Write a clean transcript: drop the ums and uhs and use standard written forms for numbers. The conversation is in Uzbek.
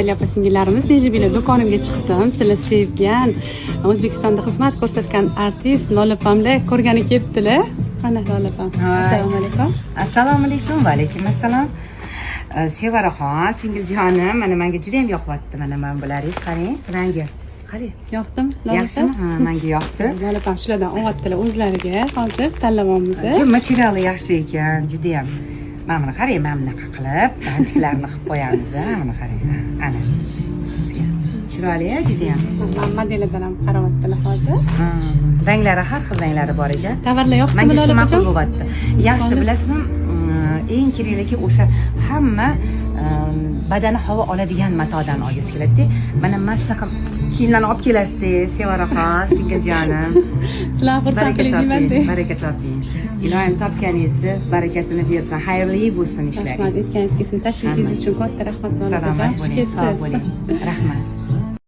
Opa singillarimiz, Nejibila do'konimga chiqdim. Sizlar sevgan, O'zbekistonda xizmat ko'rsatgan artist Lolapamda ko'rgani kelibdilar. Mana Lolapam. Hay. Assalomu alaykum. Assalomu alaykum, va alaykum assalom. Sevaraxon singiljonim, mana menga juda ham yoqyapti. Mana mana bularingiz, qarang, rangi. Qarang. Yoqdimi, Lolapam? Yaxshimi? Ha, menga yoqdi. Lolapam shulardan olyaptilar o'zlariga. Hozir tanlayapmiz. Juda materiali yaxshi ekan, juda ham. Mana buni qarang, mana bunaqa qilib, bantiklarni qilib qo'yamiz, ha, mana qarang. Ha, ana. Sizga. Chiroyli, juda ham. Mana modelidan ham qarayaptilar hozir. Ha, ranglari, har xil ranglari bor ekan. Tovarlar yoqdimi, Menga shu ma'qul Lolapajon? bo'lyapti. Yaxshi, bilasizmi, eng kerakligi o'sha hamma badani havo oladigan matodan olgisi keladida. Mana shunaqa kiyimlarni olib kelasizda, Sevaraxon singiljonim. Sizlar xursand Baraka qiling toping, deymanda. baraka toping. Iloyim topganingizni barakasini bersin, xayrli bo'lsin Rahmat, ishlaringiz. aytganingiz kelsin. Tashrifingiz Hamma. uchun katta rahmat, Lolapajon. Salomat bo'ling, Xush sog' kelibsiz. bo'ling. Rahmat.